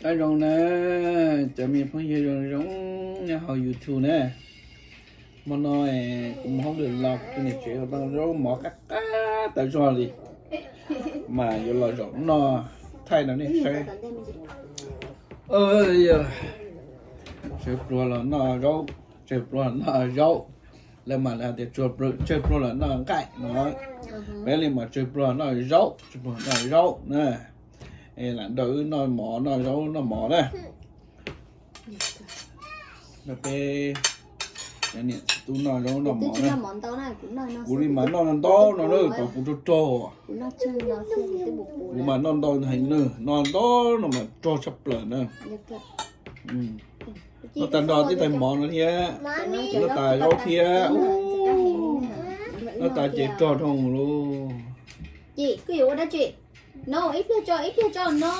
Nyob zoo na, cov me phooj ywg zoo zoo nyob hauv YouTube na. Hmo no kuv mus hauj lwm los kuv tus niam tsev tau zaub mov qab qab tau zog li, mas yuav los zaum noj thaij rau nej saib. Tsawg pluag los noj zaub, tsawg pluag los noj zaub. Lawv mas lawv hais tias tsawg pluag los noj nqaij no, peb li mas tsawg pluag los noj zaub, tsawg pluag los noj zaub na. Lam nrog wb noj mov noj zaub noj mov na. Nrog peb niam tub noj zaub noj mov na. Kuv li mas noj ntau no na, tau kuv rog rog. Kuv mas noj ntau heev na, noj ntau no mas rog tshaj plaws na. Noj tag nrho tib tais mov no thiab, noj tas zaub thiab, noj tas ces rog dhau lauj. Ces koj yuav ua dab tsi? No, ib pliag tso, ib pliag tso, no.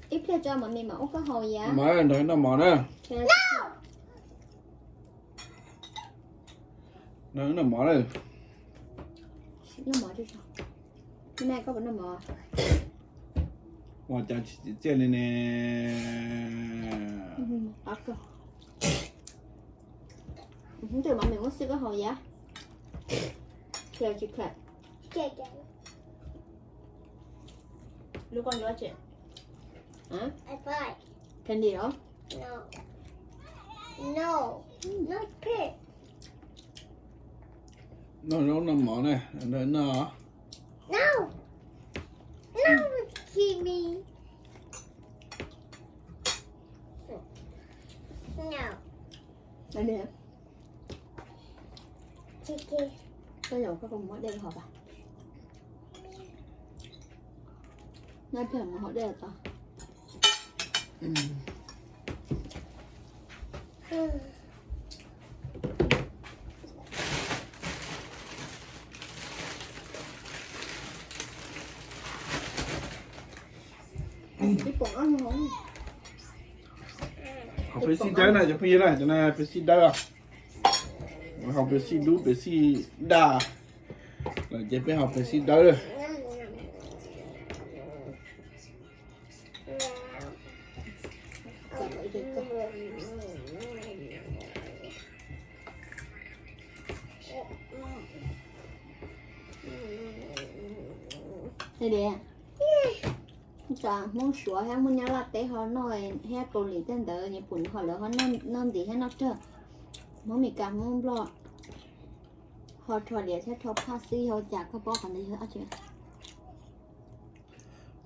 Ib pliag tso mas me mam ua koj haus ya. Mas nrog noj mov na. Noj mov na. Noj mov tso. Ua cas tsis txiaj txiaj li ne? Ntawm mas me muab xwb koj haus ya. Tsis khav. Lub koj nyob tsev. Candy os. Noj zaub noj mov na, noj. Koj zaum koj muab dej hov pas. Noj pliag mus hov dej tau. Haus Pepsi dawb na cov phooj ywg na, cov no Pepsi dawb. Haus Pepsi dub Pepsi daj lawm ces peb haus Pepsi dawb. Tsam Hmoob Suav thiab Hmoob Nyab Laj teb ho noj, thiab Kaus Lim tej ntawd, Nyij Pooj ho lawv ho noj ntim thiab noj rag. Hmoob Mes Kas Hmoob Nplog ho rho liam thiab rho phaj xwb, yog cas koj paub qhov ntawd yog dab tsi?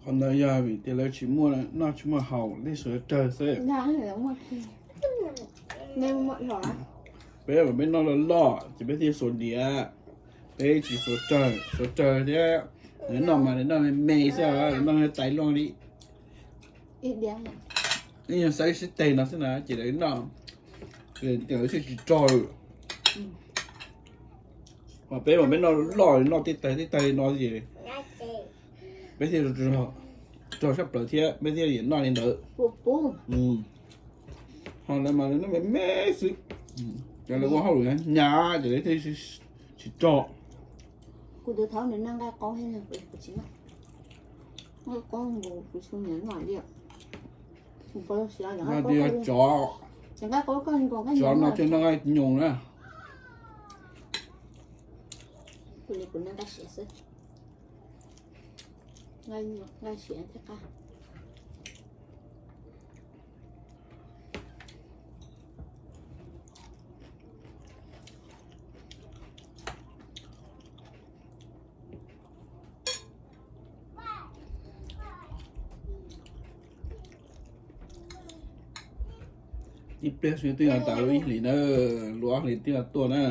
Qhov ntawd yog vim tias lawv tsis muaj noj tsis muaj haus, tej suav rawg xwb. Peb mas peb noj loj loj ces peb thiaj suav diav, peb tsis suav rawg, suav rawg thiab. Noj mas noj me me xwb, noj tais luaj li. Ib nyuag xaiv sib teg no xwb na ces lawv noj, lawv thiaj tsis rog. Ho peb mas peb noj loj, noj tej tag tej tag no ces peb thiaj rog sab plaws thiab peb thiaj li noj li ntawd. Ho lawv mas lawv noj me me xwb, ces lawv ua hauj lwm hnyav ces lawv thiaj tsis rog. Kuv tus thaub nws noj nqaij qaub thiab, kuv tsis noj. Nqaij qaub nkaus kuv tsis nyiam noj li. Noj twb yog tsov, tsov no thiaj noj nqaij nyoos na. Kuv li kuv noj nqaij siav xwb. Nqaij siav thiab qab. Ib pliag xwb twb yog tas lub ib hlis na, lub ob hlis twb yog tuaj na.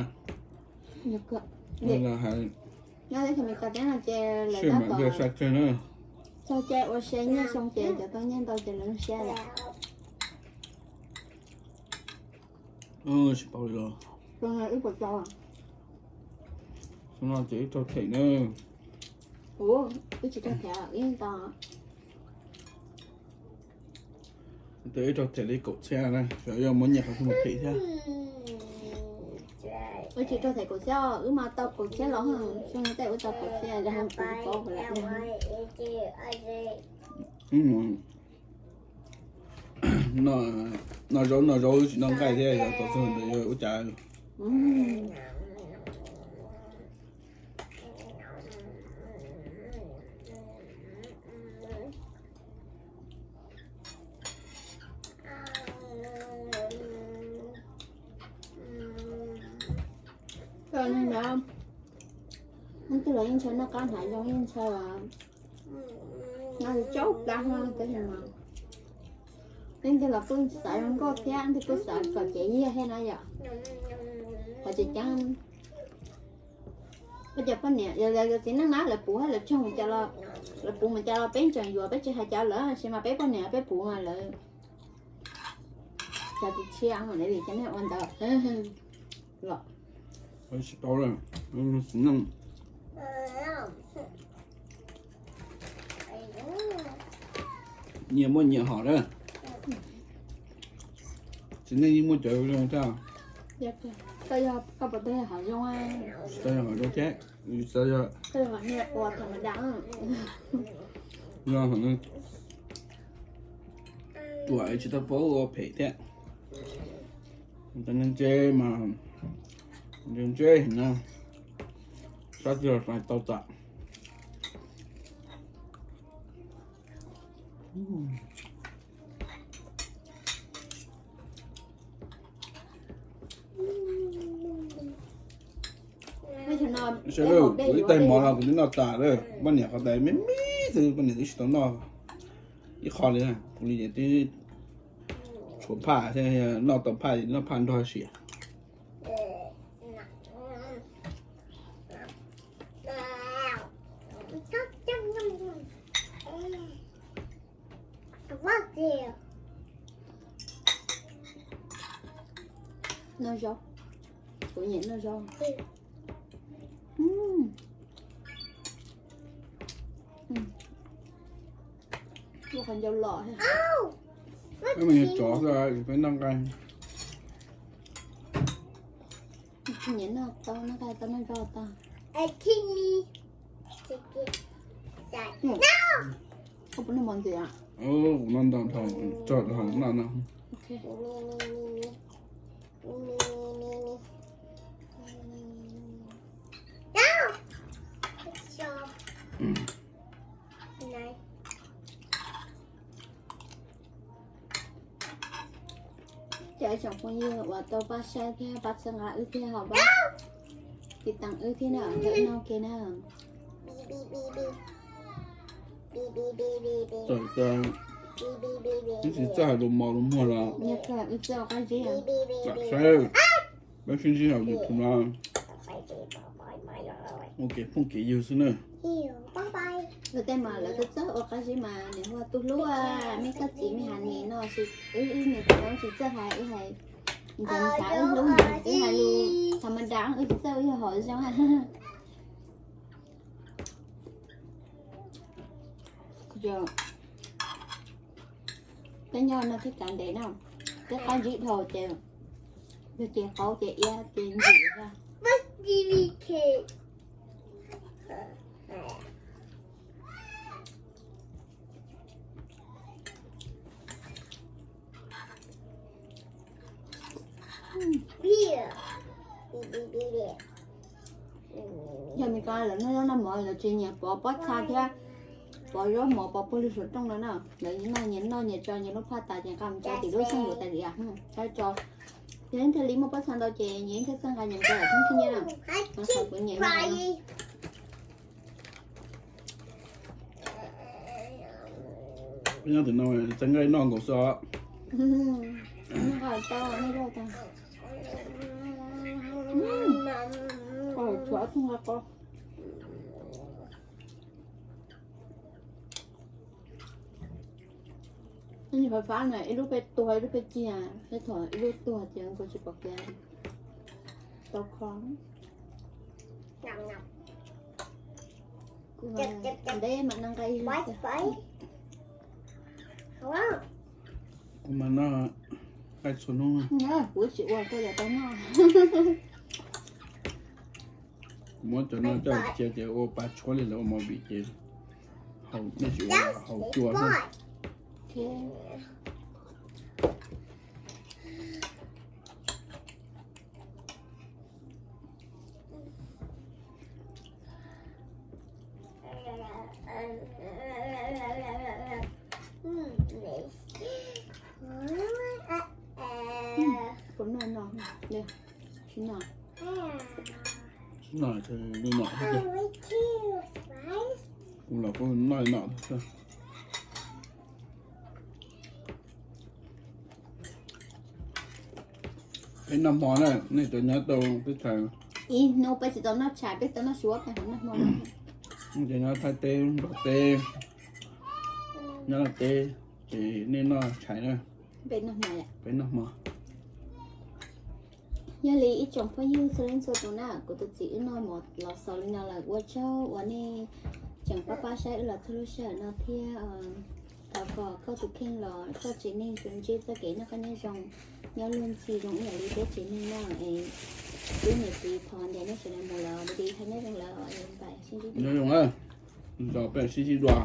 Txog caij ua se nyiaj xyoo ces cov tau nyiaj ntau ces lawv siab lawm. Tsis paub li los. Xyoo no ces ib raug them na. Ib tsis raug them, ib tau. Ib raug them li kaum txhiab na, xyov yuav muab nyiaj qhov twg mus them thiab. Ua tsis rau them kaum txhiab, wb mas tau kaum txhiab los xyoo tej wb tau kaum txhiab los kuv paub lawm. Noj zaub noj zaub tsis noj nqaij thiab yog tau txog ntawd yog ua cas. Hnub twg los yeej ntshaw noj qab hnav zoo yeej ntshaw no tsaub plab hlo tes mas leej twg los kuj xav zoo nkauj thiab leej twg kuj xav kom cev yiag thiab na yom. Qhov tseem ceeb, ua cas poj niam yog yus txiv neej na lawv puv lawv tsaug, lawv puv mus cas los peb tseem yuav peb tsis hais cov lawv sis mas peb poj niam peb puv mas lawv cov tsis tshiab li ces nej ua ntawd los. Tsis tau, txiv neej nyias muaj nyias hom na. Txiv neej yeej muaj cov zoo thiab. Tsis tau yog hom zoo thiab, tsis tau yog hom zoo thiab, tsis tau yog ua tham ma da. Yog hom ruam tsis tau paub ua phem thiab. Cov neeg ntse mas ntse ntse na, sab twg los tau txam. Sawv daws, kuv ib tais mov no kuv twb noj tas lawm, poj niam qhov tais me me xwb, poj niam twb tsis tau noj ib qho li. Kuv li ces twb tshuav phaj thiab, noj tau phaj noj phaj nrog siam. Noj zaub, kuv nyiam noj zaub. Ua qhov ncauj los. Peb mus yog tsov xwb, peb noj nqaij. Nyiam noj tau noj nqaij tau noj zaub tau. Koj puas noj mov ntxiv? Kuv noj ntau dhau, tso rau hauv noj no. Cov tsoom phooj ywg uas tau pab saib thiab pab txhawb nqa wb thiab ho pab tiv tas wb thiab na, ntawm no ke na. Txawm tias wb tsis txawj hais lus mos lus muag los wb txawj ua qab zib, lam saib, peb sib ntsib hauv YouTube no. Ua kev phooj kev ywg xwb na. Luag tej mas lawv txawj txawj ua qab zib mas niam hu ua tu hlub, mej koj txiv mej has niam no, wb niam txiv tsis txawj hais, wb hais ntxhais wb hlub, wb hais lus tham ma da, wb tsis txawj wb yog hom zoo. Peb nyob no thiab kav ntev na, peb qab zib dhau ces yog ces qaub ces iab ces ntsim. Yog Meskas lawv noj zaub noj mov lawv tsis nyiam pov pob txha thiab pov zaub mov pov puag lug saum rooj no na, lawv nyias noj nyias noj nyias tso nyias lub phaj tas ces nqa mus tso tim lub xeej yuav tas li. Tso, yog ib thiaj li muaj pob txha ntau ces nyias ib thiaj txawj nqa nyias nqa lawm thoob thib nyiab na. Qhov kuv nyiam no. Peb nyob tim no txawj nqa noj nkaus xwb os. Tshuav ob tug nqa qos. Nws fab fab na, ib lub peb tuag ib lub peb cig, peb thaum ib lub tuag ces kuv tsis pom kev tau kho. Kuv ntev mam noj nqaij. Kuv mas noj nqaij txhua hnub. Kuv tsis ua koj yuav tau noj. Muab cov no coj cia ces ua pa tshuab li lawv ua movie ces haus, nej tsis ua haus cua xwb. Kuv noj no, tsis noj, tsis noj, kuv los kuv noj no. Peb noj hmo na, nej cov nyob tau teb chaws. Ib hnub peb tsis tau noj tshais, peb tau noj suav peb noj hmo. Cov nyob Thaib teb, Nplog teb, nyob Nplog teb, ces nej noj tshais na. Peb noj hmo. Yog li ib tsoom phooj ywg txhua leej txhua tus na, kuv tus txiv wb noj mov los xaus li no lawm, ua tsaug uas nej tseem pab pab saib wb los txog lub sij hawm no thiab. Thov kom koj tus kheej los koj tsev neeg tsuas ntsib txoj kev noj qab nyob zoo, nyob luag ntxhi zoo ib yam li peb tsev neeg na. Es wb niam txiv thov ntias nej sawv daws mus lawm, ua li haj nyob zoo lawm, npam sib ntsib dua. Nyob zoo na, nrog peb sib ntsib dua.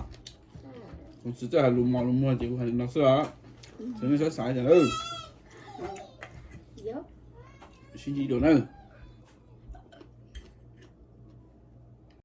Kuv tsis txawj hais lus mos lus muag ces kuv hais li no xwb os. Ces nej txhob xav cas na. Sib ntsib dua na.